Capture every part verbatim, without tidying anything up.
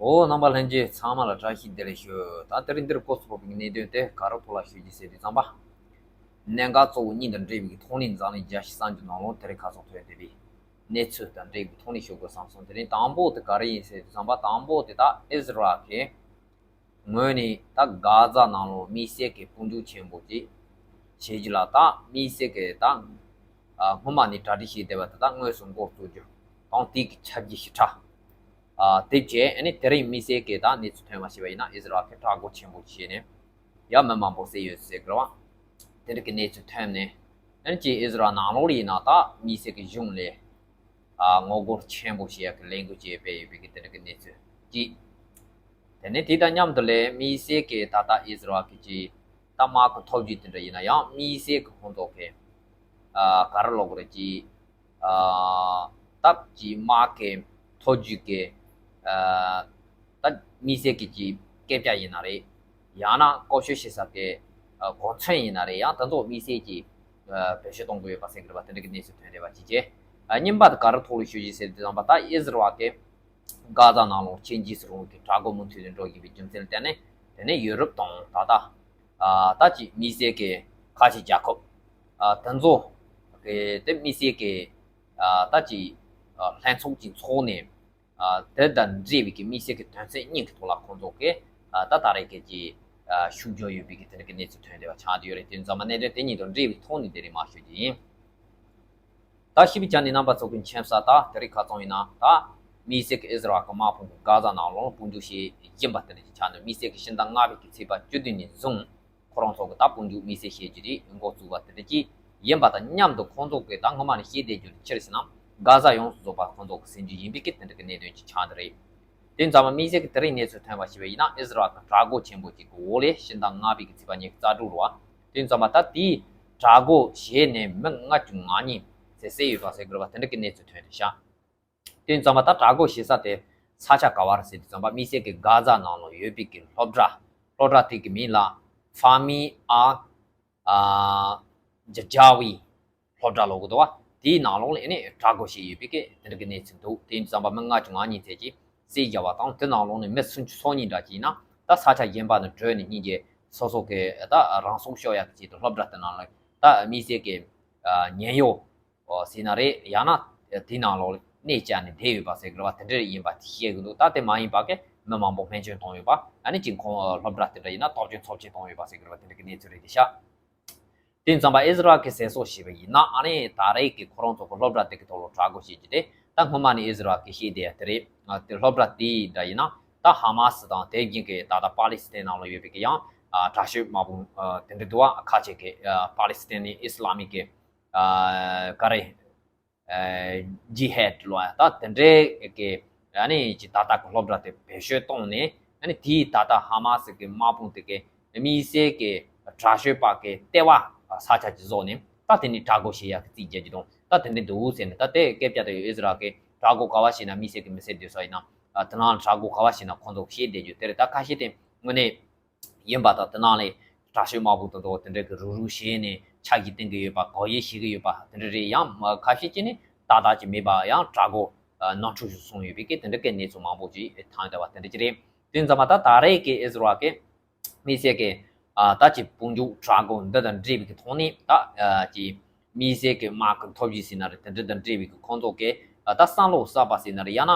འོ། རྣམ་པ་ལྷན་རྒྱས་ཚང་མ་ལ་བཀྲ་ཤིས་བདེ་ལེགས་ཞུ། ད་དེ་རིང་འདིར་སྐོར་ཚོགས་པའི་གནད་དོན་དེ་ག་རེ་ཐོག་ལ་ཞུ་རྒྱུ་ཟེར་དུས་ཙམ་པ། གནད་འགག་གཙོ་བོ་གཉིས་དང་འབྲེལ་བའི་ཐོག་ནས་འཛམ་གླིང་རྒྱལ་སྤྱིའི་གསར་འགྱུར་ནང་ལོགས་དེ་རིང་ཁ་སང་ཐོན་བསྡད་པའི་གནས་ཚུལ་དང་འབྲེལ་བའི་ཐོག་ནས་ཞུ་དགོས་བསམ་སོང་། དེ་རིང་དང་པོ་དེ་ག་རེ་ཡིན་ཟེར་དུས་ཙམ་པ། དང་པོ་དེ་ད་ཨིས་ར་ཨེལ་གྱི་ངོས་ནས་ད་གྷ་ཛ་ནང་ལོགས་དམིགས་བསལ་གྱི་དཔུང་འཇུག་ཆེན་པོ་ཅིག་བྱེད་རྒྱུ་ལ། ད་དམིགས་བསལ་གྱི་ད་ཨ་སྔོན་མ་ནས་གྲ་སྒྲིག་བྱས་བསྡད་པ་དེ་ད་དངོས་སུ་འགོ་བཙུགས་རྒྱུ་དང་། དེའི་གི་ཁྱབ་འཇུག་ཞིབ་ཕྲ་ཨ་དེ་བྱས། ཨ་ནི་དེ་རིང་དམིགས་བསལ་གྱི་ད་གནས་ཚུལ་ཐོན་པ་ཞིག་པ་ཡིན་ན། ཨིས་ར་ཨེལ་གྱིས་དྲག་རྒོལ་ཆེན་པོ་བྱས་ནས་ཡ་མི་མང་པོ་བསད་ཡོད་ཟེར་གི་རེད་བ། དེ་འདྲ་གི་གནས་ཚུལ་ཐོན་ནས། ཨ་ནི་ཅིག་ཨིས་ར་ཨེལ་ནང་ལོགས་ལ་ཡིན་ན་ད་དམིགས་བསལ་གྱི་གཞུང་ལས་ཨ་ངོ་རྒོལ་ཆེན་པོ་བྱེད་ཡག་གི་ལས་འགུལ་ཅིག་སྤེལ་ཡོད་པའི་གི་དེ་འདྲ་གི་གནས་ཚུལ་ཅིག་དེ་ནས་དེ་དང་མཉམ་དུ་ལས་དམིགས་བསལ་གྱི་ད་ལྟ་ཨིས་ར་ཨེལ་གྱི་ཅིག་ད་དམག་གི་མཐོ་རྒྱུགས་དེ་འདྲ་ཡིན་ན་ཡང་། དམིགས་བསལ་གྱི་ཁོང་ཚོ་གི་ཨ་ག་རེ་ལབ་དགོས་རེད། ཅིག་ཨ་སྟབས་ཀྱིས་དམག་གི་མཐོ་རྒྱུགས་ཀྱི་ཨ་ད་དམིགས་བསལ་གྱི་ཅིག་སྐད་ཆ་ཡིན་ན་རེད། ཡང་ན་བཀོལ་སྤྱོད་བྱེད་ས་གི་ཨ་གོ་མཚོན་ཡིན་ན་རེད། ཡང་དེ་ཚོ་དམིགས་བསལ་གྱི་ཨ་བེད་སྤྱོད་གཏོང་གི་ཡོད་པ་ཟེར་གི་རེད་པ། དེ་འདྲ་གི་གནས་ཚུལ་ཐོན་བསྡད་པ་ཅིག་བྱས། ཨ་གཉིས་པ་དེ་ག་རེ་ཐོག་ལ་ཞུ་རྒྱུ་ཟེར་དུས་ཙམ་པ། ད་ཨིས་ར་ཨེལ་གྱིས་གྷ་ཛ་ནང་ལོགས་གཅིག་གྱུར་སྲིད་དབང་གི་དྲག་རྒོལ་མུ་མཐུད་དུ་འགྲོ་བཞིན་པའི་རྒྱུ་མཚན་ལ་བརྟེན་ནས། དེ་ནས་ཡུ་རོབ་དང་ད་ལྟ་ཨ་ད་ཅིག་དམིགས་བསལ་གྱི་ཁ་ཆེ་རྒྱལ་ཁབ་ཨ་དེ་ཚོ་གི་དེ་དམིགས་བསལ་གྱི་ཨ་ད་ཅིག་ཨ་ལྷན་ཚོགས་ཅིག་འཚོགས་ནས། ཨ་དེ་དང་འབྲེལ་བའི་གི་དམིགས་བསལ་གྱི་དོན་ཚན་གཉིས་ཀྱི་ཐོག་ལ་ཁོང་ཚོ་གིས་ཨ་ད་ད་རེས་ཀྱི་ཅིག་ཨ་ཤུགས་རྒྱག་ཡོད་པའི་གི་དེ་འདྲ་གི་གནས་ཚུལ་ཐོན་བསྡད་པ་ཆགས་བསྡད་ཡོད་རེད། དེ་ཙམ་པ་གནད་དོན་དེ་གཉིས་དང་འབྲེལ་བའི་ཐོག་ནས་དེ་རིང་མར་ཞུ་རྒྱུ་ཡིན། ད་ཞིབ་ཅིག་ནི་རྣམ་པ་ཚོ་གི་མཁྱེན་གསལ། ད་དེ་རིང་ཁ་སང་ཡིན་ན་ད་དམིགས་བསལ་གྱི་ཨིས་ར་ཨེལ་གྱི་དམག་དཔུང་གིས་གྷ་ཛ་ནང་ལོགས་དཔུང་འཇུག་བྱེད་བཞིན་པ་དེ་འདྲ་ཅིག་ཆགས་འདུག་དམིགས་བསལ་གྱི་ཕྱི་ཟླ་ལྔ་པའི་གི་ཚེས་པ་བཅུ་བདུན་ནས་བཟུང་ཁོ་རང་ཚོ་གིས་ད་དཔུང་འཇུག་དམིགས་བསལ་བྱེད་རྒྱུ་དེ་འགོ་བཙུགས་པ་དེ་འདྲ་ཅིག་ཡིན་པ་དང་མཉམ་དུ། ཁོང་ཚོ་གིས་ད་སྔོན་མ་ནས་བཤད་བསྡད་རྒྱུ་དེ་ཅི་རེད་ཟེར་ན། གྷ་ཛ་ཡོངས་སུ་རྫོགས་པ་ཁོང་ཚོ་གིས་ཟིན་རྒྱུ་ཡིན་པའི་གི་དེ་འདྲ་གི་གནད་དོན་ཅིག་ཆགས་འདུག་རེད། དེ་ཙམ་པ་དམིགས་བསལ་གྱི་དེ་རིང་གནས་ཚུལ་ཐོན་པ་ཞིག་པ་ཡིན་ན། ཨིས་ར་ཨེལ་གྱིས་དྲག་རྒོལ་ཆེན་པོ་ཅིག་གི་འོག་ལས་ཕྱི་ཟླ་ལྔ་པའི་གི་ཚེས་པ་ཉི་ཤུ་རྩ་དྲུག་རེད་བ། དེ་ཙམ་པ་ད་དེའི་དྲག་རྒོལ་བྱས་ནས་མི་ལྔ་བཅུ་ང་གཉིས་ཙམ་བསད་ཡོད་པ་ཟེར་གི་རེད་བ། དེ་འདྲ་གི་གནས་ཚུལ་ཐོན་བསྡད་ཤག་དེ་ཙམ་པ་ད་དྲག་རྒོལ་བྱེད་ས་དེ་ས་ཆ་ག་བ་རེད་ཟེར་དུས་ཙམ་པ། དམིགས་བསལ་གྱི་གྷ་ཛ་ནང་ལ་ཡོད་པའི་གི་སློབ་གྲྭ། སློབ་གྲྭ་དེ་གི་མིང་ལ་ཧྥ་མི་ཨ་ཨ་ཇ་ཇ་ཝི་སློབ་གྲྭ་ལབ་གི་འདུག་བ། དེའི་ནང་ལོགས་ལ་ཨ་ནི་དྲག་རྒོལ་བྱས་ཡོད་པའི་གི་དེ་འདྲ་གི་གནས་ཚུལ་འདུག་དེ་ཙམ་པ་མི་ལྔ་བཅུ་ང་གཉིས་ཙམ་ཅིག་བསད་བཞག་པ་དང་། དེ་ནང་ལོགས་ནས་མི་སུམ་ཅུ་སོ་གཉིས་འདྲ་ཅིག་ཡིན་ན་ད་ས་ཆ་གཞན་པ་ནས་བྲོས་ནས་སྙིང་རྗེ་སོ་སོ་གི་ད་རང་སྲོག་གཅོད་ཡག་གི་ཆེད་དུ་སློབ་གྲྭ་དེ་ནང་ལ་ད་དམིགས་བསལ་གྱི་ཨ་ཉེན་གཡོལ་ཟེར་ན་རེད། ཡང་ན་དེའི་ནང་ལོགས་ལ་གནས་བཅའ་ནས་བསྡད་ཡོད་པ་ཟེར་གི་རེད་བ། དེ་འདྲ་ཡིན་པ་བཤད་གི་འདུག་ད་དེ་མ་ཡིན་པ་གི་མི་མང་པོ་རྨས་སྐྱོན་བཏང་ཡོད་པ། ཨ་ནི་ཅིག་ཁོང་སློབ་གྲྭ་དེ་འདྲ་ཡིན་ན་སྟོབས་ཆེན་ཚབས་ཆེན་བཏང་ཡོད་པ་ཟེར་གི་རེད་བ། དེ་འདྲ་གི་གནས་ཚུལ་རེད་དེ་ཤག་དེ་ཙམ་པ་ཨིས་ར་ཨེལ་གྱི་ཟེར་སྲོལ་ཞིག་པ་ཡིན་ན། ཨ་ནི་ད་རེས་ཀྱི་ཁོ་རང་ཚོ་གི་སློབ་གྲྭ་དེ་གི་ཐོག་ལ་དྲག་རྒོལ་བྱེད་རྒྱུ་དེ་ད་སྔོན་མ་ནས་ཨིས་ར་ཨེལ་གྱིས་བཤད་བསྡད་ཡ་དེ་རེད། ཨ་དེ་སློབ་གྲྭ་དེ་འདྲ་ཡིན་ན་ད་ཧ་མ་སི་དང་དེ་བཞིན་གྱི་ད་ལྟ་པ་ལི་སི་ཐན་ནང་ལ་ཡོད་པའི་གི་ཡང་ཨ་དྲག་ཤོས་དམག་དཔུང་ཨ་དེ་འདྲ་འདུག་བ། ཁ་ཆེ་གི་ཨ་པ་ལི་སི་ཐན་ནི་ཨི་སི་ལ་མིག་གི་ཨ་ག་རེ་ཨ་ཇི་ཧད་ལོ་ཡ་ད་དེ་འདྲའི་གི་ཨ་ནི་ཅིག་ད་ལྟ་གི་སློབ་གྲྭ་དེ་བེད་སྤྱོད་བཏང་ནས། ཨ་ནི་དེའི་ད་ལྟ་ཧ་མ་སི་གི་དམག་དཔུང་དེ་གི་དམིགས་བསལ་གྱི་དྲག་ཤོས་པ་གི་ལྟེ་བ་ས་ཆ་ཅིག་བཟོས་ནས། ད་དེ་ནས་དྲག་རྒོལ་བྱེད་ཡག་གི་རྩིས་རྒྱག་རྒྱུ་དང་། ད་དེ་འདྲ་འདུག་ཟེར་ནས། ད་དེ་སྐད་ཆ་དེ་ཨིས་ར་ཨེལ་གྱིས་དྲག་རྒོལ་ག་བ་བྱས་ན་དམིགས་བསལ་གྱི་མི་སེར་སྡོད་ས་ཡིན་ན། ཨ་དེ་ནང་ལ་དྲག་རྒོལ་ག་བ་བྱས་ན་ཁོང་ཚོ་བཤད་བསྡད་རྒྱུ་དེ་རེད། ད་ཁ་ཤས་དེ་དངོས་གནས་ཡིན་པ་དང་། དེ་ནང་ལས་དྲག་ཤོས་དམག་དཔུང་དེ་ཚོ་དེ་འདྲ་གི་རུག་རུག་བྱས་ནས་ཆ་ཞིག་བསྟན་གྱི་ཡོད་པ། གོ་ཡིག་ཤེས་ཀྱི་ཡོད་པ་དེ་འདྲ་རེད། ཡང་ཁ་ཤས་ཀྱིས་ནི་ཏག་ཏག་ཅིག་མེད་པ། ཡང་དྲག་རྒོལ་ནོར་འཁྲུལ་ཞིག་སོང་ཡོད་པའི་གི་དེ་འདྲ་གི་གནས་ཚུལ་མང་པོ་ཅིག་ཐོན་བསྡད་པ་དེ་འདྲ་ཅིག་རེད། དེ་ཙམ་པ་ད་ད་རེས་ཀྱི་ཨིས་ར་ཨེལ་གྱི་དམིགས་བསལ་གྱི་ཨ་ད་ཅིག་དཔུང་འཇུག་དྲག་རྒོལ་འདི་དང་འབྲེལ་བའི་གི་ཐོག་ནས། ད་ཨ་ཅིག་དམིགས་བསལ་གྱི་དམག་གི་མཐོ་རྒྱུགས་ཟེར་ན་རེད། དེ་འདྲ་དང་འབྲེལ་བའི་གི་ཁོང་ཚོ་གི་ཨ་ད་བསམ་བློ་གསར་པ་ཟེར་ན་རེད། ཡང་ན་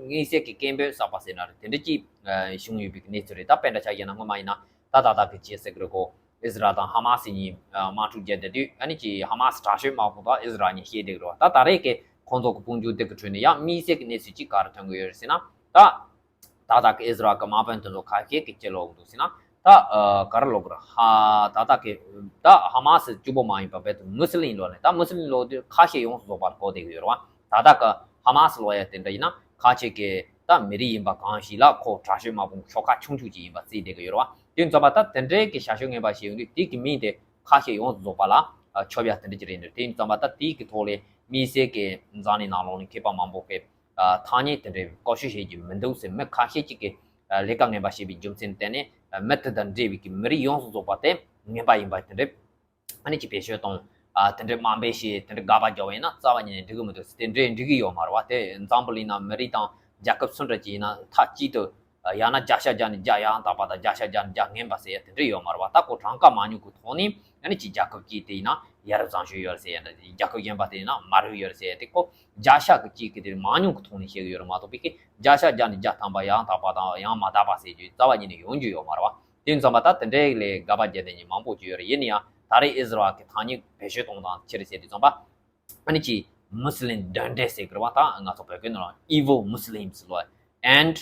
དམིགས་བསལ་གྱི་སྐད་འབོད་གསར་པ་ཟེར་ན་རེད། དེ་འདྲ་ཅིག་ཨ་བྱུང་ཡོད་པའི་གི་གནས་ཚུལ་རེད། ད་དཔེ་འདྲ་ཆ་བཞག་ན་སྔོན་མ་ཡིན་ན་ད་ད་ལྟ་གི་ཅི་ཟེར་གི་རེད་གོ། ཨིས་ར་ཨེལ་དང་ཧ་མ་སི་གཉིས་ཨ་དམག་འཁྲུག་བརྒྱབ་བསྡད་དུས། ཨ་ནི་ཅིག་ཧ་མ་སི་དྲག་ཤོས་དམག་དཔུང་དང་ཨིས་ར་ཨེལ་གཉིས་བཤད་བསྡད་ཀྱི་རེད་བ། ད་ད་རེས་ཀྱི་ཁོང་ཚོ་གི་དཔུང་འཇུག་འདི་གི་ཁྲོད་ནས་ཡང་དམིགས་བསལ་གྱི་གནས་ཚུལ་གཅིག་ག་རེ་ཐོན་གྱི་ཡོད་རེད་ཟེར་ན། ད་ད་ལྟ་གི་ཨིས་ར་ཨེལ་གྱི་དམག་དཔོན་དེ་ཚོ་ཁ་ཤས་ཀྱིས་ཅི་ལབ་ཀྱི་འདུག་ཟེར་ན། ད་ཨ་ག་རེ་ལབ་ཀྱི་རེད། ཧ། ད་ལྟ་གི་ད་ཧ་མ་སི་གཅིག་པོ་མ་ཡིན་པ་རྦད་དེ་མུ་སི་ལིམ་ལབ་ནས། ད་མུ་སི་ལིམ་ལབ་དུས་ཁ་ཤས་ཡོངས་སུ་རྫོགས་པར་གོ་བསྡད་ཀྱི་ཡོད་རེད་བ། ད་ལྟ་གི་ཧ་མ་སི་ལབ་ཡ་དེ་འདྲ་ཡིན་ན་ཁ་ཤས་ཀྱིས་ད་མི་རིགས་ཡིན་པ་གང་ཞིག་ལ་ཁོ་དྲག་ཤོས་དམག་དཔུང་ཤོག་ཁག་ཆུང་ཆུང་ཅིག་ཡིན་པ་བརྩིས་བསྡད་ཀྱི་ཡོད་རེད་བ། དེ་ཙམ་པ་ད་དེ་འདྲའི་གི་བྱ་སྤྱོད་ངན་པ་བྱས་ཡོང་དུས། དེ་གི་མིང་དེ་ཁ་ཤས་ཡོངས་སུ་རྫོགས་པ་ལ་ཨ་ཁྱབ་ཡ་དེ་འདྲ་ཅིག་རེད་འདུག་དེ་ཙམ་པ་ད་དེའི་གི་ཐོག་ལས་དམིགས་བསལ་གྱི་འཛམ་གླིང་ནང་ལོགས་ནས་མཁས་པ་མང་པོ་གིས་ཨ་ཐ་སྙད་དེ་འདྲའི་བཀོལ་སྤྱོད་བྱེད་རྒྱུ་མི་འདུག་ཟེར། མི་ཁ་ཤས་ཅིག་གིས་ཨ་ལས་ཀ་ངན་པ་བྱས་པའི་རྒྱུ་མཚན་བརྟེན་ནས། ཨ་མི་དེ་དང་འབྲེལ་བའི་གི་མི་རིགས་ཡོངས་སུ་རྫོགས་པ་དེ་ངན་པ་ཡིན་པ་དེ་འདྲ་ཨ་ནི་ཅིག་བེད་སྤྱོད་གཏོང་། ཨ་དེ་འདྲའི་དམའ་འབེབས་བྱས། དེ་འདྲའི་དགག་པ་རྒྱག་པ་ཡིན་ན་རྩ་བ་ཉིད་ནས་འགྲིག་གི་མི་འདུག་ཟེར། དེ་འདྲའི་འགྲིག་གི་ཡོད་མ་རེད་བ། དེ་འཛམ་བུ་གླིང་ནང་མི་རིགས་དང་རྒྱལ་ཁབ་སུ་འདྲ་ཅིག་ཡིན་ན་མཐའ་གཅིག་ཏུ་ ཡང་ན་བརྒྱ་ཆ་བརྒྱ་ནས་བརྒྱ་ཡང་དག་པ་དང་བརྒྱ་ཆ་བརྒྱ་ནས་བརྒྱ་ངན་པ་ཟེར་ཡ་དེ་འདྲ་ཡོད་མ་རེད་བ། ད་ཁོ་གྲངས་ཀ་མང་ཉུང་གི་ཐོག་ནས་ཨ་ནི་ཅིག་རྒྱལ་ཁབ་གཅིག་དེ་ཡིན་ན་ཡ་རབས་བཟང་སྤྱོད་ཡོད་རེད་ཟེར་ཡ་འདྲ། རྒྱལ་ཁབ་གཞན་པ་དེ་ཡིན་ན་མ་རབས་ཡོད་རེད་ཟེར་ཡ་དེ་ཁོ་བརྒྱ་ཆ་གི་གཅིག་གི་དེ་མང་ཉུང་གི་ཐོག་ནས་བཤད་གི་ཡོད་རེད་མ་གཏོགས་པའི་གི་བརྒྱ་ཆ་བརྒྱ་ནས་བརྒྱ་ཐམ་པ་ཡང་དག་པ་དང་ཡང་མ་དག་པ་ཟེར་རྒྱུ་རྩ་བ་ཉིད་ནས་ཡོང་རྒྱུ་ཡོད་མ་རེད་བ། དེ་ཡིན་ཙང་པ་ད་དེ་འདྲའི་ལས་དགག་པ་བརྒྱབ་བསྡད་མཁན་མང་པོ་ཅིག་ཡོད་རེད། ཡིན་ན་ཡང་ད་རེས་ཨིས་ར་ཨེལ་གྱི་ཐ་སྙད་བེད་སྤྱོད་གཏོང་སྟངས་ཅི་རེད་ཟེར་དུས་ཙམ་པ། ཨ་ནི་ཅི་མུ་སི་ལིམ་གདོན་འདྲེ་ཟེར་གི་རེད་བ། ད་ང་ཚོ་བོད་སྐད་ནང་evil Muslims ལོ། And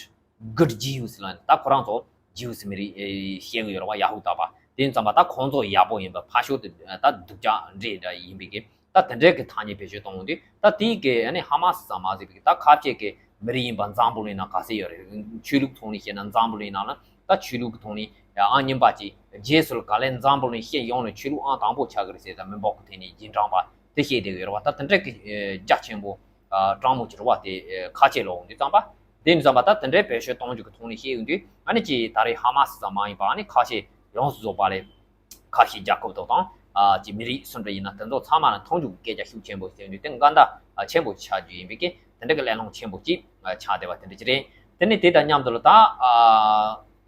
good Jews ལོ། ད་ཁོ་རང་ཚོ་ཇིའུ་སི་མི་རིགས་ཨེ་བཤད་གི་ཡོད་རེད་བ། ཡ་ཧུ་དཱ་པ། དེ་ཡིན་ཙམ་པ་ད་ཁོང་ཚོ་ཡག་པོ་ཡིན་པ་ཕ་ཤོ་དེ་ད་སྡུག་ཅག་འདྲེ་འདྲ་ཡིན་པའི་གི་ད་དེ་འདྲའི་གི་ཐ་སྙད་བེད་སྤྱོད་གཏོང་འོང་དུས་ད་དེའི་གི་ཨ་ནི་ཧ་མ་སི་ཙམ་མ་ཟེར་བའི་གི་ད་ཁ་ཆེ་གི་མི་རིགས་ཡིན་པ་འཛམ་བུ་གླིང་ནང་ག་ཚད་ཡོད་རེད། ཆོས་ལུགས་ཐོག་ནས་བཤད་ན་འཛམ་བུ་གླིང་ནང་ལ་ད་ཆོས་ལུགས་ཀྱི་ཐོག་ནས་ཨང་གཉིས་པ་ཅིག་རྗེས་སུ་ག་ལེ་འཛམ་བུ་གླིང་སྤྱི་ཡོངས་ནས་ཆོས་ལུགས་ཨང་དང་པོ་ཆགས་ཀྱི་རེད་ཟེར། ད་མི་འབོར་གྱི་ཐད་ནས་རྗེས་འབྲང་པ་དེ་བཤད་བསྡད་ཀྱི་ཡོད་རེད་བ། ད་དེ་འདྲ་གི་རྒྱ་ཆེན་པོ་གྲངས་མང་ཅིག་རེད་བ། དེ་ཁ་ཆེ་ལོ་འོང་དུས་ཙམ་པ་དེ་ཡིན་ཙམ་པ་ད་དེ་འདྲའི་བེད་སྤྱོད་གཏོང་རྒྱུ་གི་ཐོག་ནས་བཤད་ཡོང་དུས་ཨ་ནི་ཅིག་ད་རེས་ཧ་མ་སི་ཙམ་མ་ཡིན་པ་ཨ་ནི་ཁ་ཆེ་ཡོངས་སུ་རྫོགས་པ་ལས་ཁ་ཤས་རྒྱལ་ཁབ་དག་དང་ཨ་ཅིག་མི་རིགས་སུ་འདྲ་ཡིན་ན་དེ་ཚོ་ཚང་མ་ལ་མཐོང་རྒྱུ་གི་སྐད་ཆ་ཤུགས་ཆེན་པོ་ཟེར་དུས་དེ་འགལ་ཟླ་ཆེན་པོ་ཆགས་རྒྱུ་ཡིན་པའི་གི་དེ་འདྲ་གི་གླེང་སློང་ཆེན་པོ་ཅིག་ཆགས་བསྡད་པ་དེ་འདྲ་ཅིག་རེད། དེ་ནས་དེ་དང་མཉམ་དུ་ལ་ད་ཨ་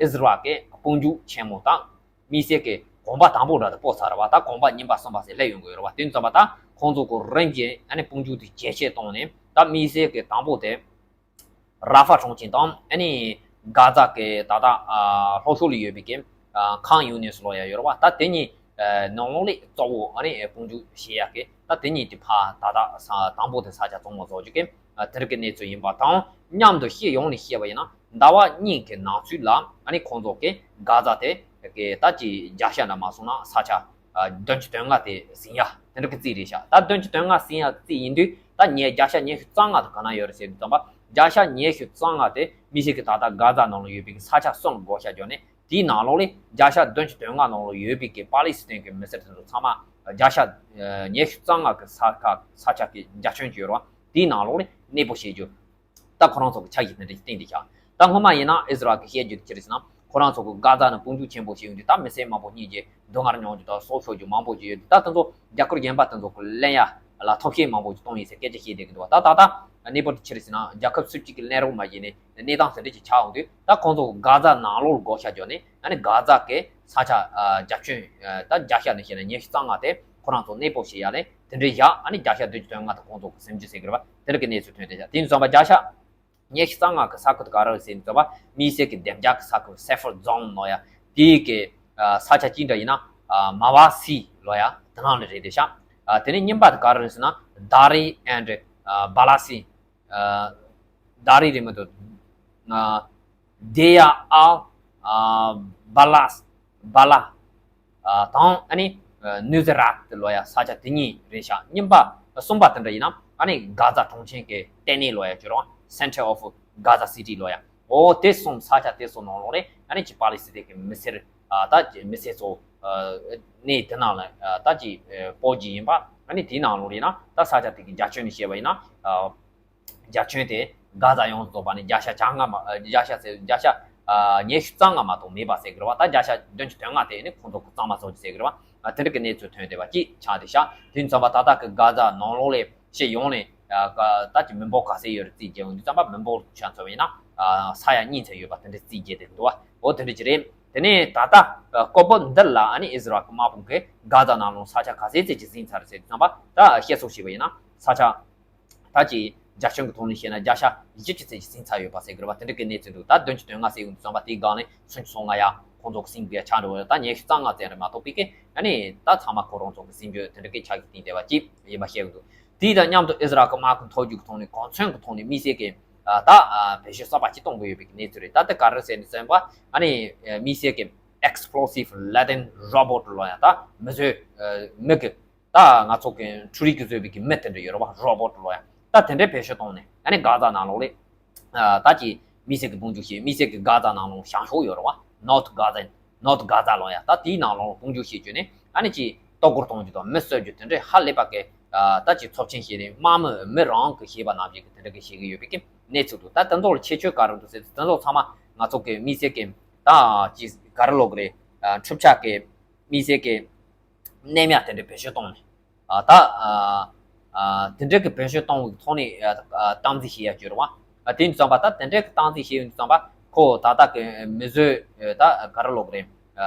ཨིས་ར་ཨེལ་གི་དཔུང་འཇུག་ཆེན་མོ་དང་དམིགས་བསལ་གི་གོམ་པ་དང་པོ་འདྲ་དེ་སྤོ་ཚར་བ། ད་གོམ་པ་གཉིས་པ་གསུམ་པ་ཟེར་སླེབས་ཡོང་གི་ཡོད་རེད་བ། དེ་ཙམ་པ་ད་ཁོང་ཚོ་གི་རིམ་གྱིས་ཨ་ནི་དཔུང་འཇུག་དེ་ཇེ་ཆེ་བཏང་ནས་ད་དམིགས་བསལ་གི་དང་པོ་དེ་ར་ཧྥ་གྲོང་ཁྱེར་དང་ཨ་ནི་གྷ་ཛ་གི་ད་ལྟ་ཨ་ལྷོ་ཕྱོགས་ལ་ཡོད་པའི་གི་ཨ་ཁཱན་ཡུ་ནིས་ལོ་ཡ་ཡོད་རེད་བ། ད་དེ་གཉིས་ཨ་ནང་ལོགས་ལ་གཙོ་བོ་ཨ་ནི་དཔུང་འཇུག་བྱེད་ཡ་གི་ད་དེ་གཉིས་དེ་ཕར་ད་ལྟ་ས་དང་པོ་དེ་ས་ཆ་བཙོང་མ་བཟོ་རྒྱུ་གི་ཨ་དེ་རིགས་ཀྱི་གནས་ཚུལ་ཡིན་པ་དང་མཉམ་དུ་སྤྱི་ཡོངས་ནས་བཤད་པ་ཡིན་ན་ཟླ་བ་གཉིས་ཀྱི་ནང་ཚུད་ལ་ཨ་ནི་ཁོང་ཚོ་གི་གྷ་ཛ་དེ་གི་ད་ཅི་རྒྱ་ཤ་འདྲ་མ་སོང་ན་ས་ཆ་ཨ་བདུན་ཅུ་དོན་ལྔ་དེ་ཟིན་ཡ་དེ་འདྲ་གི་རྩིས་རེད་ཤག་ད་བདུན་ཅུ་དོན་ལྔ་ཟིན་ཡ་རྩིས་ཡིན་དུས་ད་ཉེ་རྒྱ་ཤ་ཉི་ཤུ་རྩ་ལྔ་དེ་ག་ན་ཡོད་རེད་ཟེར་དུས་ཙམ་པ་རྒྱ་ཤ་ཉི་ཤུ་རྩ་ལྔ་དེ་དམིགས་བསལ་གི་ད་ལྟ་གྷ་ཛ་ནང་ལ་ཡོད་པའི་གི་ས་ཆ་གསུམ་བགོ་བཤའ་བརྒྱབ་ནས་དེའི་ནང་ལོགས་ལ་རྒྱ་ཤ་བདུན་ཅུ་དོན་ལྔ་ནང་ལ་ཡོད་པའི་གི་པ་ལི་སི་ཐན་གི་མི་སེར་དེ་ཚོ་ཚང་མ་རྒྱ་ཤ་ཉི་ཤུ་རྩ་ལྔ་གི་ས་ཁ་ས་ཆ་གི་རྒྱ་ཁྱོན་ཅིག་ཡོད་རེད་བ། དེའི་ནང་ལོགས་ལ་གནས་སྤོ་བྱེད་རྒྱུ། ད་ཁོ་རང་ཚོ་གི་ཆ་ཡིས་དེ་འདྲ་ཞིག་བསྟན་ཏེ་བཞག་ད་སྔོན་མ་ཡིན་ན་ཨིས་ར་ཨེལ་གི་བཤད་རྒྱུ་དེ་ཅི་རེད་ཟེར་ན་ཁོ་རང་ཚོ་གི་གྷ་ཛ་ནང་དཔུང་འཇུག་ཆེན་པོ་བྱས་ཡོང་དུས་ད་མི་སེར་མང་པོ་གཉིས་ཀྱི་སྡུག་བསྔལ་མྱོང་རྒྱུ་དང་སྲོག་ཤོར་རྒྱུ་མང་པོ་ཅིག་ཡོད་དུས་ད་དེ་ཚོ་རྒྱ་གར་གཞན་པ་དེ་ཚོ་གི་ལེན་ཡ་ལ་ཐབས་ཤེས་མང་པོ་ཅིག་གཏོང་ཡིན་ཟེར་སྐད་ཆ་བཤད་བསྡད་ཀྱི་འདུག་ད་ད་ད་གནས་བབ་དེ་ཅི་རེད་ཟེར་ན་རྒྱལ་ཁབ་སུ་གཅིག་གི་ལེན་རོགས་མ་བྱས་ནས་གནས་སྟངས་དེ་འདྲ་ཅིག་ཆགས་ཡོང་དུས་ད་ཁོང་ཚོ་གྷ་ཛ་ནང་ལོགས་ལ་བགོ་བཤའ་བརྒྱབ་ནས་ཨ་ནི་གྷ་ཛ་གི་ས་ཆ་རྒྱ་ཁྱོན་ད་རྒྱ་ཤ་ནས་བཤད་ན་ཉི་ཤུ་རྩ་ལྔ་དེ་ཁོ་རང་ཚོ་གནས་སྤོ་བྱེད་ཡ་ལས། དེ་འདྲའི་ཡ་ཨ་ནི་རྒྱ་ཤ་བདུན་ཅུ་དོན་ལྔ་དང་ཁོང་ཚོ་གི་ཟིན་རྒྱུ་ཟེར་གི་རེད་པ། དེ་འདྲ་གི་གནས་ཚུལ་ཐོན་བསྡད་ཤག་དེ་ཡིན་ཙང་པ་རྒྱ་ཤ་ཉི་ཤུ་རྩ་ལྔ་གི་ས་ཁུལ་དེ་ག་རེ་རེད་ཟེར་ཙང་པ་དམིགས་བསལ་གི་བདེ་འཇགས་གི་ས་ཁུལ་སེ་ཕར་ཛོན་ལོ་ཡ་དེའི་གི་ས་ཆ་གཅིག་འདྲ་ཡིན་ན་མ་བ་སི་ལོ་ཡ་དེ་ནང་ལ་རེད་བསྡད་ཤག་དེ་ནས་གཉིས་པ་དེ་ག་རེ་རེད་ཟེར་ན་དཱ་རི་ཨེན་ཌི་བ་ལ་སི། ཨ་དཱ་རི་རེད་མི་འདུག་ཨ་དེ་ཡ་ཨ་ཨ་བ་ལ་བ་ལ་ཨ་དང་ཨ་ནི་ཨ་ནུ་ཛི་རཱད་ལོ་ཡ་ས་ཆ་དེ་གཉིས་རེད་ཤག་གཉིས་པ་གསུམ་པ་དེ་འདྲ་ཡིན་ན་ཨ་ནི་གྷ་ཛ་གྲོང་ཁྱེར་གྱི་ལྟེ་གནས་ལོ་ཡ་ཅོ་རོ་Center of Gaza City ལོ་ཡ། འོ་དེ་གསུམ་ས་ཆ་དེ་གསུམ་ནང་ལོགས་རེད། ཨ་ནི་ཅི་པ་ལི་སི་ཐན་གྱི་མི་སེར་ཨ་ད་ཅི་མི་སེར་ཚོ་ཨ་གནས་དེ་ནང་ལ་ཨ་ད་ཅི་ཨ་སྤོ་རྒྱུ་ཡིན་པ། ཨ་ནི་དེའི་ནང་ལོགས་རེད་ན་ད་ས་ཆ་དེ་གི་རྒྱ་ཁྱོན་ནས་བཤད་པ་ཡིན་ན་ཨ། རྒྱ་ཁྱོན་དེ་གྷ་ཛ་ཡོངས་སུ་རྫོགས་པ་ནས་རྒྱ་ཤ་བྱ་ལྔ་མ་རྒྱ་ཤ་ཟེར་རྒྱ་ཤ་ཉི་ཤུ་རྩ་ལྔ་མ་གཏོགས་མེད་པ་ཟེར་གི་རེད་བ། ད་རྒྱ་ཤ་བདུན་ཅུ་དོན་ལྔ་དེ་ནི་ཁོང་ཚོ་གི་གཙང་མ་བཟོ་རྒྱུ་ཟེར་གི་རེད་བ། དེ་འདྲ་གི་གནས་ཚུལ་ཐོན་བསྡད་པ་གཅིག་ཆགས་བསྡད་ཤག་དེ་ཡིན་ཙང་པ་ད་ལྟ་གི་གྷ་ཛ་ནང་ལོགས་ལས་ཕྱི་ཡོང་ནས་ད་ཀྱི་མི་འབོར་ག་ཚད་ཡོད་རེད་རྩིས་རྒྱག་ཡོང་དུས་ཙམ་པ་མི་འབོར་ཆ་མཚོན་པ་ཡིན་ན་ས་ཡ་གཉིས་ཙམ་ཡོད་པ་དེ་འདྲ་རྩིས་རྒྱག་བསྡད་འདུག་བ། འོ་དེ་འདྲ་ཅིག་རེད། དེ་ནས་ད་ལྟ་སྐོར་པ་འདི་ལ་ཨ་ནི་ཨིས་ར་ཨེལ་གི་དམག་དཔུང་གིས་གྷ་ཛ་ནང་ལོགས་ས་ཆ་ག་ཚད་ཙམ་ཅིག་ཟིན་ཚར་ཟེར་དུས་ཙམ་པ་ད་བཤད་སྲོལ་བྱས་པ་ཡིན་ན་ས་ཆ་ད་ཅིག་རྒྱ་ཁྱོན་གྱི་ཐོག་ནས་བཤད་ན་བརྒྱ་ཆ་བཞི་བཅུ་ཙམ་ཅིག་ཟིན་ཚར་ཡོད་པ་ཟེར་གི་རེད་བ། དེ་འདྲ་གི་གནས་ཚུལ་འདུག་ད་བདུན་ཅུ་དོན་ལྔ་ཟེར་ཡོང་དུས་ཙམ་པ་དེའི་སྒང་ནས་སུམ་ཅུ་སོ་ལྔ་ཡ་ཁོང་ཚོ་གི་ཟིན་དགོས་ཡ་ཆགས་འགྲོ་བ་རེད། ད་ཉི་ཤུ་རྩ་ལྔ་ཙམ་རེད་མ་གཏོགས་པའི་གི་ཨ་ནི་ད་ཚང་མ་ཁོ་རང་ཚོ་གི་ཟིན་རྒྱུ་དེ་འདྲ་གི་ཆ་གི་སྟེང་བསྡད་པ་ཅིག་ཡིན་པ་བཤད་གི་འདུག་དེའི་དང་མཉམ་དུ་ཨིས་ར་ཨེལ་གི་དམག་གི་མཐོ་རྒྱུགས་ཐོག་ནས་གོ་མཚོན་གི་ཐོག་ནས་དམིགས་བསལ་གི་ད་བེད་སྤྱོད་གསར་པ་ཅིག་གཏོང་གི་ཡོད་པའི་གི་གནས་ཚུལ་རེད། ད་དེ་ག་རེ་ཟེར་ནས་ཟེར་བ་ཨ་ནི་དམིགས་བསལ་གི་explosive laden robot ལོ་ཡ་ད་མི་བཟོས་མི་གི་ད་ང་ཚོ་གི་འཕྲུལ་རིག་གིས་བཟོས་པའི་གི་མི་དེ་འདྲ་ཡོད་རེད་བ། རོ་བོ་ཊི་ལོ་ཡ་ད་དེ་འདྲའི་བེད་སྤྱོད་བཏང་ནས་ཨ་ནི་གྷ་ཛ་ནང་ལོགས་ལ་ད་ཀྱི་དམིགས་བསལ་གི་དཔུང་འཇུག་བྱས། དམིགས་བསལ་གི་གྷ་ཛ་ནང་ལོགས་བྱང་ཕྱོགས་ཡོད་རེད་བ། North Gaza North Gaza ལོ་ཡ་ད་དེའི་ནང་ལོགས་དཔུང་འཇུག་བྱེད་རྒྱུ་ནས་ཨ་ནི་ཀྱི་ལྟོ་སྐོར་གཏོང་རྒྱུ་དང་མི་གསོད་རྒྱུ་དེ་འདྲའི་ཧ་ལས་པ་གི་ད་ཀྱི་ཚབས་ཆེན་བྱས་ནས་དམག་མི་མི་རང་གི་ཤེས་པ་ནང་བཞིན་གི་དེ་འདྲ་གི་བྱེད་གི་ཡོད་པའི་གི་གནས་ཚུལ་འདུག་ད་དེ་ཚོ་ལ་ཁྱད་ཆོས་ག་རེ་འདུག་ཟེར་དུས་དེ་ཚོ་ཚང་མ་ང་ཚོ་གི་དམིགས་བསལ་གི་ད་ཀྱི་ག་རེ་ལབ་དགོས་རེད། འཕྲུལ་ཆས་གི་དམིགས་བསལ་གི་གནས་མལ་དེ་འདྲའི་བེད་སྤྱོད་གཏོང་ནས་ཨ་ད་ཨ་ཨ་དེ་འདྲའི་གི་བེད་སྤྱོད་གཏོང་བའི་ཐོག་ནས་ཨ་ཨ་སྟངས་འཛིན་བྱེད་ཡ་ཅིག་ཡོད་རེད་བ། ཨ་དེ་ཡིན་དུས་ཙམ་པ་ད་དེ་འདྲའི་གི་སྟངས་འཛིན་བྱེད་ཡོང་དུས་ཙམ་པ་ ཁོ་ད་ལྟ་གི་མི་བཟོས་ད་ག་རེ་ལབ་དགོས་རེད།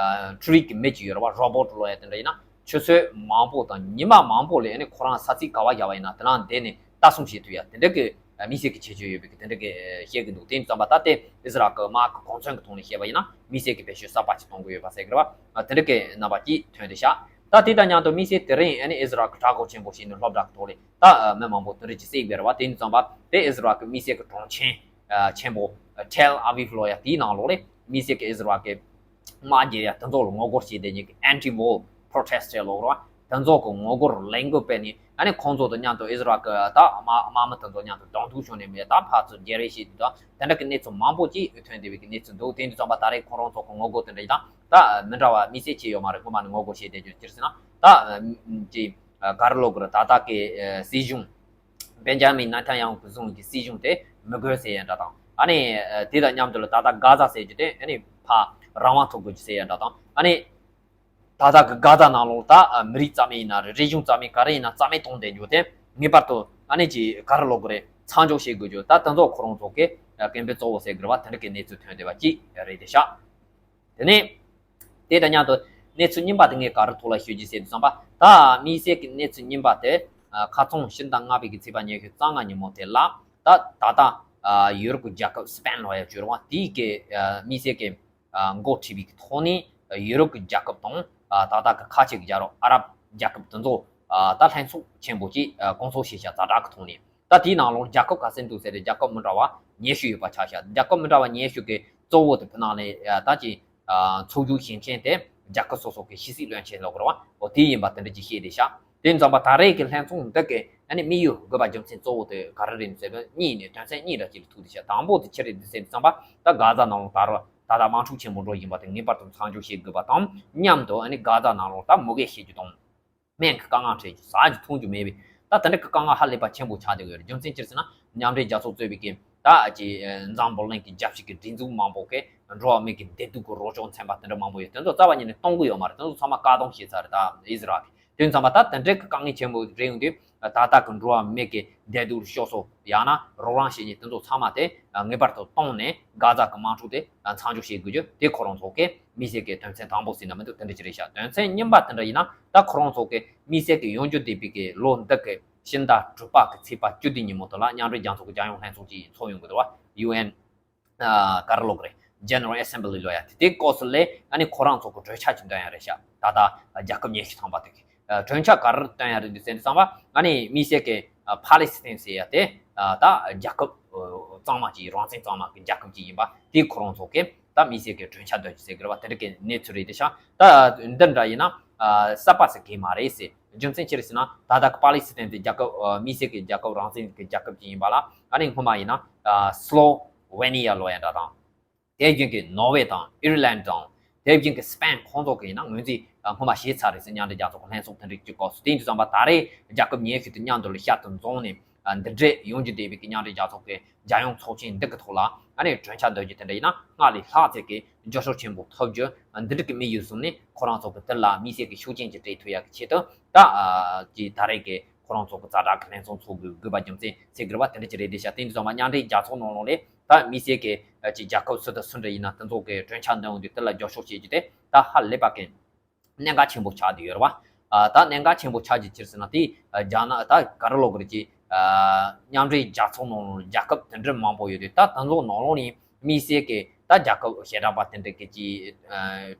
འཕྲུལ་རིག་གི་མི་ཅིག་ཡོད་རེད་བ། རོ་བོ་ཊི་ལབ་ཡ་དེ་འདྲ་ཡིན་ན་ཆུ་ཚོད་མང་པོ་དང་ཉི་མ་མང་པོ་ལ་ཨ་ནི་ཁོ་རང་ས་ཚིགས་ག་བ་བཞག་པ་ཡིན་ན་དེ་ལ་བསྡད་ནས་ལྟ་སྲུང་བྱེད་ཐུབ་ཡ་དེ་འདྲ་གི་དམིགས་བསལ་གྱི་ཁྱད་ཆོས་ཡོད་པའི་གི་དེ་འདྲ་གི་བཤད་གི་འདུག་དེ་ཡིན་ཙང་པ་ད་དེ་ཨི་ཟི་རལ་གི་དམག་གི་གོ་མཚོན་གི་ཐོག་ནས་བཤད་པ་ཡིན་ན་དམིགས་བསལ་གྱི་བེད་སྤྱོད་གསར་པ་ཅིག་གཏོང་གི་ཡོད་པ་ཟེར་གི་རེད་བ། དེ་འདྲ་གི་རྣམ་པ་ཅིག་ཐོན་བསྡད་ཤག་ད་དེ་དང་མཉམ་དུ་དམིགས་བསལ་དེ་རིང་ཨ་ནི་ཨི་ཟི་རལ་གི་དྲག་རྒོལ་ཆེན་པོ་ཞིག་ནས་སློབ་གྲྭ་གི་ཐོག་ལ་ད་མི་མང་པོ་དེ་འདྲ་ཅིག་བསད་ཡོད་རེད་བ། དེ་ཡིན་ཙང་པ་དེ་ཨི་ཟི་རལ་གི་དམིགས་བསལ་གྱི་གྲོང་ཁྱེར་ཆེན་པོ་ཐེལ་ཨ་བིབ་ལབ་ཡ་དེའི་ནང་ལོགས་ལ་དམིགས་བསལ་གྱི་ཨི་ཟི་རལ་གི་དམག་རྒྱག་ཡ་དེ་ཚོ་ལ་ངོ་རྒོལ་བྱས་བསྡད་མཁན་གྱི་anti-war protest ལབ་རེད་བ། དེ་ཚོ་གི་ངོ་རྒོལ་ལས་འགུལ་སྤེལ་ནས་ཨ་ནི་ཁོང་ཚོ་དང་མཉམ་དུ་ཨི་ཟི་རལ་གི་ད་དམག་དམག་མི་དེ་ཚོ་མཉམ་དུ་གདོང་ཐུག་བྱུང་ནས་མེད་ད་ཕར་ཚུར་བརྗེ་རེས་བྱས་དུས་ད་དེ་འདྲ་གི་གནས་ཚུལ་མང་པོ་ཅིག་ཐོན་བསྡད་པའི་གི་གནས་ཚུལ་འདུག་དེ་འདི་ཙམ་པ་ད་རེས་ཁོ་རང་ཚོ་གི་ངོ་རྒོལ་དེ་འདྲ་ཡིན་ད་ད་མི་འདྲ་བ་དམིགས་བསལ་ཅིག་ཡོད་མ་རེད། སྔོན་མ་ནས་ངོ་རྒོལ་བྱས་བསྡད་རྒྱུ་ཅི་ཟེར་ན་ད་ཅི་ག་རེ་ལབ་དགོས་རེད། ད་ལྟ་གི་སྲིད་གཞུང་བེན་ཇ་མིན་ནེ་ཐན་ཡ་ཧུ་གི་བཟུང་གི་སྲིད་གཞུང་དེ་མི་དགོས་ཟེར་ཡ་འདྲ་དང་ཨ་ནི་དེ་དང་མཉམ་དུ་ལ་ད་ལྟ་གྷ་ཛ་ཟེར་རྒྱུ་དེ་ཨ་ནི་ཕར་རང་དབང་ཐོབ་དགོས་རྒྱུ་ཟེར་ཡ་འདྲ་དང་ཨ་ནི། ད་ལྟ་གི་གྷ་ཛ་ནང་ལོགས་ད་མི་རིགས་རྩ་མེད་ཡིན་ན་རེད། རིག་གཞུང་རྩ་མེད་ག་རེ་ཡིན་ན་རྩ་མེད་གཏོང་བསྡད་རྒྱུ་དེ་ངེས་པར་དུ་ཨ་ནི་ཅིག་ག་རེ་ལབ་དགོས་རེད། མཚམས་འཇོག་བྱེད་དགོས་རྒྱུ་ད་དེ་ཚོ་ཁོ་རང་ཚོ་གི་འགན་འཁྲི་གཙོ་བོ་ཟེར་དགོས་རེད་བ། དེ་འདྲ་གི་གནས་ཚུལ་ཐོན་བསྡད་པ་ཅིག་རེད་དེ་ཤག་དེ་ནས་དེ་དང་མཉམ་དུ་གནས་ཚུལ་རྙིང་པ་དེ་ངས་ག་རེ་ཐོག་ལ་ཤོད་ཀྱི་ཟེར་དུས་ཙམ་པ་ད་དམིགས་བསལ་གྱི་གནས་ཚུལ་རྙིང་པ་དེ་ཁ་སང་ཕྱི་ཟླ་ལྔ་པའི་གི་ཚེས་པ་ཉི་ཤུ་རྩ་ལྔ་ཉིན་མོ་དེ་ལ་ད་ད་ལྟ་ཡུ་རོབ་ཀྱི་རྒྱལ་ཁབ་སི་པེན་ལབ་ཡ་བྱོས་རེད་བ། དེའི་གི་དམིགས་བསལ་གྱི་འགོ་ཁྲིད་པའི་ཐོག་ནས་ཡུ་རོབ་ཀྱི་རྒྱལ་ཁབ་དང་ད་ལྟ་གི་ཁ་ཆེ་གི་རྒྱལ་རབས་ཨ་རབ་རྒྱལ་ཁབ་དེ་ཚོ་ད་ལྷན་ཚོགས་ཆེན་པོ་ཅིག་གོང་ཚོགས་ཤེས་བྱ་ཛ་དྲག་གི་ཐོག་ནས་ད་དེའི་ནང་ལོགས་རྒྱལ་ཁབ་ག་ཚོད་འདུག་ཟེར་ཏེ་རྒྱལ་ཁབ་མི་འདྲ་བ་ཉི་ཤུ་ཡོད་པ་ཆ་བཞག་རྒྱལ་ཁབ་མི་འདྲ་བ་ཉི་ཤུ་གི་གཙོ་བོ་དེ་ཕུ་ནང་ནས་ད་ཅི་ཚོགས་རྒྱུ་ཞིང་ཆེན་དེ་རྒྱལ་ཁབ་སོ་སོ་གི་ཕྱི་སྲིད་བློན་ཆེན་ལབ་དགོས་རེད་བ། འོ་དེ་ཡིན་པ་དེ་འདྲ་ཅིག་བཤད་བསྡད་ཤག་དེ་ཙམ་པ་ད་རེས་ཀྱི་ལྷན་ཚོགས་འདི་གི་ཨ་ནི་དམིགས་ཡུལ་དགོས་པ་རྒྱུ་མཚན་གཙོ་བོ་དེ་ག་རེ་རེད་ཟེར་ན་གཉིས་ནས་དོན་ཚན་གཉིས་འདྲ་ཅིག་ལ་ཐུག་བསྡད་ཤག་དང་པོ་དེ་ཅི་རེད་ཟེར་དུས་ཙམ་པ་ད་གྷ་ཛ་ནང་ལོགས་ད་རུང་ད་ལྟ་དམག་འཁྲུག་ཆེན་པོ་འགྲོ་བཞིན་པ་དེ་ངེས་པར་དུ་མཚམས་འཇོག་བྱེད་དགོས་པ་དང་མཉམ་དུ་ཨ་ནི་གྷ་ཛ་ནང་ལོགས་ད་མུ་གེ་བྱེད་རྒྱུ་དང་། སྨན་གྱི་དཀའ་ངལ་འཕྲད་རྒྱུ་ཟ་རྒྱུ་འཐུང་རྒྱུ་མེད་པའི་ད་དེ་འདྲ་གི་དཀའ་ངལ་ཧ་ལས་པ་ཆེན་པོ་ཆགས་བསྡད་ཡོད་རེད། རྒྱུ་མཚན་ཅི་རེད་ཟེར་ན་མཉམ་འབྲེལ་རྒྱལ་ཚོགས་གཙོས་པའི་གི་ད་ཀྱི་འཛམ་བུ་གླིང་གི་རྒྱལ་སྤྱི་གི་སྒྲིག་འཛུགས་མང་པོ་གི་འགྲོ་བ་མི་གི་བདེ་སྡུག་གི་རོགས་སྐྱོར་ཚན་པ་དེ་འདྲ་མང་པོ་ཡོད། དེ་ཚོ་རྩ་བ་ཉིད་ནས་གཏོང་གི་ཡོད་མ་རེད། དེ་ཚོ་ཚང་མ་བཀག་སྡོམ་བྱས་ཚར་རེད་ད་ཨི་ཟི་རལ་གི་དེ་ཙམ་པ་ད་དེ་འདྲའི་གི་དཀའ་ངལ་ཆེན་པོ་རེད་ཡོང་དུས་ད་ལྟ་གི་འགྲོ་བ་མི་གི་བདེ་སྡུག་ཤོར་སོ་ཡང་ན་རོགས་རམ་བྱེད་མཁན་དེ་ཚོ་ཚང་མ་དེ་ངེས་པར་དུ་གཏོང་ནས་གྷ་ཛ་གི་དམག་འཁྲུག་དེ་མཚམས་འཇོག་བྱེད་དགོས་རྒྱུ་དེ་ཁོ་རང་ཚོ་གི་དམིགས་བསལ་གྱི་དོན་ཚན་དང་པོ་ཟེར་ན་མི་འདུག་དེ་འདྲ་ཅིག་རེད་ཤག་དོན་ཚན་གཉིས་པ་དེ་འདྲ་ཡིན་ན་ད་ཁོ་རང་ཚོ་གི་དམིགས་བསལ་གྱི་ཡོང་རྒྱུ་བསྡད་པའི་གི་ལོ་འདི་གི་ཕྱི་ཟླ་དྲུག་པ་གི་ཚེས་པ་བཅུ་བདུན་ཉིན་མོ་དེ་ལ་མཉམ་འབྲེལ་རྒྱལ་ཚོགས་ཀྱི་རྒྱལ་ཡོངས་ལྷན་ཚོགས་ཅིག་ཚོགས་ཡོང་གི་འདུག་བ། ཡུ་ཨེན་ག་རེ་ལབ་དགོས་རེད། General Assembly ལབ་ཡ་དེ་དེ་སྐབས་སུ་ལས་ཨ་ནི་ཁོ་རང་ཚོ་གི་གྲོས་འཆར་ཅིག་འདོན་ཡ་རེད་ཤག་ད་ལྟ་རྒྱལ་ཁབ་ཉི་ཤུ་ཐམ་པ་དེ་གི་གྲོས་འཆར་ག་རེ་བཏོན་ཡ་རེད་འདུག་ཟེར་ན་ཙམ་པ་ཨ་ནི་དམིགས་བསལ་གྱི་ཕ་ལེ་སི་ཐན་ཟེར་ཡ་དེ་ད་རྒྱལ་ཁབ་གཙང་མ་ཅིག་རང་བཙན་གཙང་མ་གི་རྒྱལ་ཁབ་ཅིག་ཡིན་པ་དེ་ཁོ་རང་ཚོ་གི་ད་དམིགས་བསལ་གྱི་གྲོས་འཆར་འདོན་རྒྱུ་ཟེར་གི་རེད་བ། དེ་འདྲ་གི་གནས་ཚུལ་རེད་དེ་ཤག་ད་འདི་འདྲ་ཡིན་ན་གསར་པ་ཟེར་གི་མ་རེད་ཟེར། རྒྱུ་མཚན་ཅི་རེད་ཟེར་ན་ད་ལྟ་གི་ཕ་ལེ་སི་ཐན་དེ་རྒྱལ་ཁབ་དམིགས་བསལ་གྱི་རྒྱལ་ཁབ་རང་བཙན་གྱི་རྒྱལ་ཁབ་ཅིག་ཡིན་པ་ལ་ཨ་ནི་སྔོན་མ་ཡིན་ན་སི་ལོ་ཝེ་ནི་ཡ་ལབ་ཡ་འདྲ་དང་། དེ་བཞིན་གྱི་ནོར་ཝེ་དང་ཨི་རི་ལན་དང་དེ་བཞིན་གྱི་སི་པེན་ཁོང་ཚོ་གི་ཡིན་ན་ངོས་འཛིན་སྔོན་མ་བྱས་ཚར་རེད་ཟེར། མཉམ་འབྲེལ་རྒྱལ་ཚོགས་ཀྱི་ལྷན་ཚོགས་དེ་འདྲ་གི་སྐབས་སུ་དེ་ཡིན་དུས་ཙམ་པ་ད་རེས་རྒྱལ་ཁབ་ཉི་ཤུ་དེ་མཉམ་དུ་ལ་བསྐྱར་དུ་འཛོམས་ནས་འདི་འདྲས་ཡོང་རྒྱུ་བསྡད་པའི་གི་མཉམ་འབྲེལ་རྒྱལ་ཚོགས་ཀྱི་རྒྱལ་ཡོངས་ཚོགས་ཆེན་འདི་གི་ཐོག་ལ་ཨ་ནི་གྲོས་འཆར་འདོན་རྒྱུ་དེ་འདྲ་ཡིན་ན་སྔར་ལས་ལྷག་ཚད་ཀྱི་རྒྱབ་སྐྱོར་ཆེན་པོ་ཐོབ་རྒྱུ་འདི་འདྲ་གི་དམིགས་ཡུལ་བཟུང་ནས་ཁོ་རང་ཚོ་གི་དེ་ལ་དམིགས་བསལ་གྱི་ཤུགས་རྐྱེན་ཅིག་སྤྲད་ཐུབ་ཡག་གི་ཆེད་དུ་ད་ཀྱི་ད་རེས་ཀྱི་ཁོ་རང་ཚོ་གི་ཛ་དྲག་གི་ལྷན་ཚོགས་འཚོགས་དགོས་དགོས་པ་རྒྱུ་མཚན་ཟེར་གི་རེད་བ། དེ་འདྲ་ཅིག་རེད་དེ་ཤག་དེ་ཡིན་དུས་ཙམ་པ་མཉམ་འབྲེལ་རྒྱལ་ཚོགས་ནང་ལོགས་ལས་ད་དམིགས་བསལ་གྱི་ཅིག་རྒྱལ་ཁབ་སུ་དང་སུ་འདྲ་ཡིན་ན་དེ་ཚོ་གི་གྲོས་འཆར་འདོན་འོང་དུས་དེ་ལ་རྒྱབ་སྐྱོར་བྱེད་རྒྱུ་དེ་ད་ཧ་ལས་པ་གི་གནད་འགག་ཆེན་པོ་ཆགས་བསྡད་ཡོད་རེད་བ། ད་གནད་འགག་ཆེན་པོ་ཆགས་རྒྱུ་ཅི་རེད་ཟེར་ན་དེ་རྒྱ་ནག་ད་ག་རེ་ལབ་དགོས་རེད། ཅིག་མཉམ་འབྲེལ་རྒྱལ་ཚོགས་ནང་ལོགས་རྒྱལ་ཁབ་དེ་འདྲ་མང་པོ་ཡོད་དུས་ད་དེ་ཚོ་ནང་ལོགས་ནས་དམིགས་བསལ་གྱི་ད་རྒྱལ་ཁབ་ཞལ་གྲངས་པ་དེ་འདྲ་གི་ཅིག་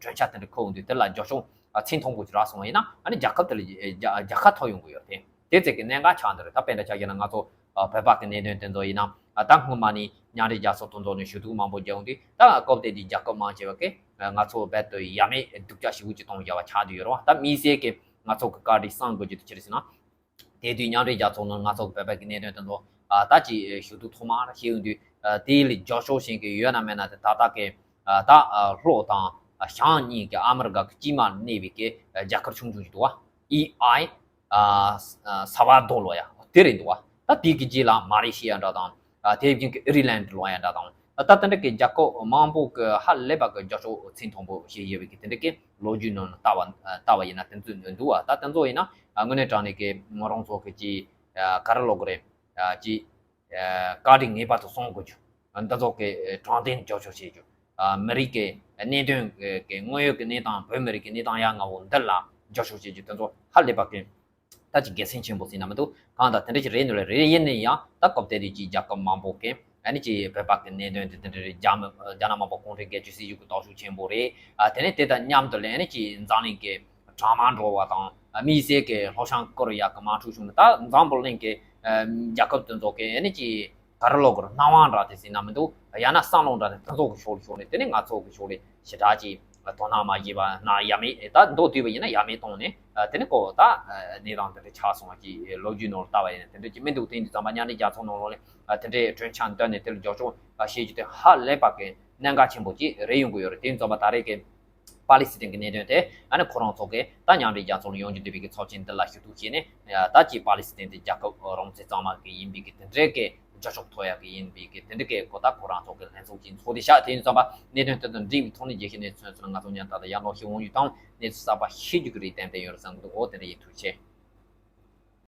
གྲོས་འཆར་དེ་འདྲ་ཁུར་འོང་དུས་དེ་ལ་རྒྱབ་སྐྱོར་ཨ་ཚད་མཐོན་པོ་ཅིག་རག་སོང་བ་ཡིན་ན་ཨ་ནི་རྒྱལ་ཁབ་དེ་ལ་རྒྱལ་རྒྱལ་ཁ་ཐོབ་ཡོང་གི་ཡོད་རེད། དེ་ཚད་ཀྱི་གནད་འགག་ཆགས་འདི་རེད། ད་དཔེར་ན་ཆ་བཞག་ན་ང་ཚོ་ཨ་བོད་པ་གི་གནད་དོན་དེ་ཚོ་ཡིན་ན་ཨ་ད་སྔོན་མ་ནས་མཉམ་འབྲེལ་རྒྱལ་ཚོགས་དེ་ཚོ་ནས་ཞུ་གཏུག་མང་པོ་རྒྱག་ཡོང་དུས་ད་སྐབས་དེ་དུས་རྒྱལ་ཁབ་མང་ཆེ་བ་གིས་ང་ཚོ་རྦད་དེ་ཡ་མེད་སྡུག་ཅག་ཞེ་པོ་ཅིག་གཏོང་བཞག་པ་ཆགས་བསྡད་ཡོད་རེད་བ། ད་དམིགས་བསལ་གྱི་ང་ཚོ་གི་བཀའ་དྲིན་བསམ་དགོས་རྒྱུ་དེ་ཅི་རེད་ཟེར་ན། དེ་དུས་མཉམ་འབྲེལ་རྒྱལ་ཚོགས་ནང་ང་ཚོ་བོད་པའི་གི་གནད་དོན་དེ་ཚོ་ཨ་ད་ཅིག་ཞུ་གཏུག་ཐོག་མར་བྱེད་ཡོང་དུས་ཨ་དེ་ལ་རྒྱབ་སྐྱོར་བྱེད་མཁན་ཡོད་ན་མེད་ན་དེ་ད་ལྟ་གི་ཨ་ད་ཨ་ལྷོ་དང་ཨ་བྱང་གཉིས་ཀྱི་ཨ་མི་རི་ཀ་གི་དཀྱིལ་མར་གནས་པའི་གི་རྒྱལ་ཁབ་ཆུང་ཆུང་ཞིག་འདུག་བ། ཨི་ཨའི་ཨ་ས་བ་དོ་ལོ་ཡ་དེ་རེད་འདུག་བ། ད་དེ་གི་རྗེས་ལ་མ་ལེ་ཤི་ཡ་འདྲ་དང་ཨ་དེ་བཞིན་གི་ཨི་རི་ལན་ལོ་ཡ་འདྲ་དང་ཨ་ད་དེ་འདྲ་གི་རྒྱལ་ཁབ་མང་པོ་གི་ཧ་ལས་པ་གི་རྒྱབ་སྐྱོར་ཚད་མཐོན་པོ་བྱེད་ཡོད་པའི་གི་དེ་འདྲ་གི་ལོ་རྒྱུས་ནང་ལ་ལྟ་བ་ལྟ་བ་ཡིན་ན་དེ་ཚོ་འདུག་བ། ད་དེ་ཚོ་ཡིན་ན་དངོས་གནས་དྲང་གནས་ཀྱི་ང་རང་ཚོ་གི་ཅིག་ག་རེ་ལབ་དགོས་རེད། ཅིག་བཀའ་དྲིན་ངེས་པར་དུ་སྲུང་དགོས་རྒྱུ་ འདི་ཚོ་གི་དྲང་བདེན་རྒྱབ་སྐྱོར་བྱེད་རྒྱུ། མི་རིགས་ཀྱི་གནད་དོན་གྱི་དངོས་ཡོད་ཀྱི་གནས་སྟངས། བོད་མི་རིགས་ཀྱི་གནས་སྟངས་ཡ་ང་བོ་འདི་ལ་རྒྱབ་སྐྱོར་བྱེད་རྒྱུ་དེ་ཚོ་ཧ་ལས་པ་གི་ད་ཅིག་དགེ་མཚན་ཆེན་པོ་ཟེར་ན་མི་འདུག་གང་ལྟར་དེ་འདྲ་ཅིག་རེད་འདུག་ལ། རེད། ཡིན་ན་ཡང་ད་སྐབས་དེ་དུས་ཀྱི་རྒྱལ་ཁབ་མང་པོ་གི་ཨ་ནི་ཅིག་བོད་པ་གི་གནད་དོན་དེ་དེ་འདྲ་རེད། རྒྱ་མི་རྒྱ་ནག་དམར་པོ་གུང་ཁྲན་སྒེར་གཅོད་སྲིད་བྱུས་ཀྱི་སྟོབས་ཤུགས་ཆེན་པོ་རེད། ཨ་དེ་ནས་དེ་དང་མཉམ་དུ་ལ་ཨ་ནི་ཅིག་འཛམ་གླིང་གི་གྲང་མ་འགྲོ་བ་དང་། དམིགས་བསལ་གྱི་ལྷོ་བྱང་ཀོ་རི་ཡ་གི་དམག་འཁྲུག་བྱུང་ནས་ད་འཛམ་བུ་གླིང་གི་རྒྱལ་ཁབ་དེ་ཚོ་གི་ཨ་ནི་ཅིག་ག་རེ་ལབ་དགོས་རེད། སྣང་བ་འདྲ་དེ་ཟེར་ན་མི་འདུག་ཡང་ན་བསམ་བློ་འདྲ་དེ་དེ་ཚོ་གི་ཕྱོགས་ལ་ཕྱོགས་ནས། དེ་ནས་ང་ཚོ་གི་ཕྱོགས་ལ་ཞེ་དྲག་ཅིག་དོ་སྣང་མ་བྱས་པ་ན་ཡ་མེད། ད་མདོར་བསྡུས་པ་ཡིན་ན་ཡ་མེད་བཏང་ནས། དེ་ནས་ཁོ་ད་གནས་སྟངས་དེ་འདྲ་ཆགས་སོང་བ་ཅིག་ལོ་རྒྱུས་ནང་ལ་ལྟ་བ་ཡིན་ན་དེ་འདྲ་ཅིག་མི་འདུག་དེ་ཡིན་དུས་ཙམ་པ་མཉམ་འབྲེལ་རྒྱལ་ཚོགས་ནང་ལོགས་ལ་དེ་འདྲའི་གྲོས་འཆར་བཏོན་ནས་དེ་ལ་རྒྱབ་སྐྱོར་བྱེད་རྒྱུ་དེ་ཧ་ལས་པ་གི་གནད་འགག་ཆེན་པོ་ཅིག་རེད་ཡོང་གི་ཡོད་རེད། དེ་ཡིན་ཙམ་པ་ད་རེས་ཀྱི་པ་ལི་སི་ཐན་གྱི་གནད་དོན་དེ་ཨ་ནི་ཁོ་རང་ཚོ་གིས་ད་མཉམ་འབྲེལ་རྒྱལ་ཚོགས་ལ་ཡོང་རྒྱུ་འདུག་པའི་གི་ཚོགས་ཆེན་འདི་ལ་ཞུ་གཏུག་བྱས་ནས། ད་ཅིག་པ་ལི་སི་ཐན་དེ་རྒྱལ་ཁབ་རང་བཙན་གཙང་མ་གི་ཡིན་པའི་གི་དེ་འདྲའི་གི་རྒྱབ་སྐྱོར་ཐོབ་ཡག་གི་ཡིན་པའི་གི་དེ་འདྲའི་གི་གོ་ད་ཁོ་རང་ཚོ་གི་ལྷན་ཚོགས་ཀྱི་ཚོགས་དེ་བཞག་དེ་ཡིན་ཙམ་པ་གནད་དོན་དེ་དང་འབྲེལ་བའི་ཐོག་ནས་རྒྱལ་སྤྱིའི་གནས་ཚུལ་ཚོ་ལ་ང་ཚོ་མཉམ་དུ་ད་ལྟ་ཡར་ལོག་ཞིག་འོང་རྒྱུ་དང་གནས་ཚུལ་གསར་པ་ཤེས་རྒྱུ་གི་རེ་ཏན་ཏན་ཡོད་རེད་བསམ་གི་འདུག་འོ་དེ་འདྲ་ཡིན། ཐུགས་རྗེ་ཆེ།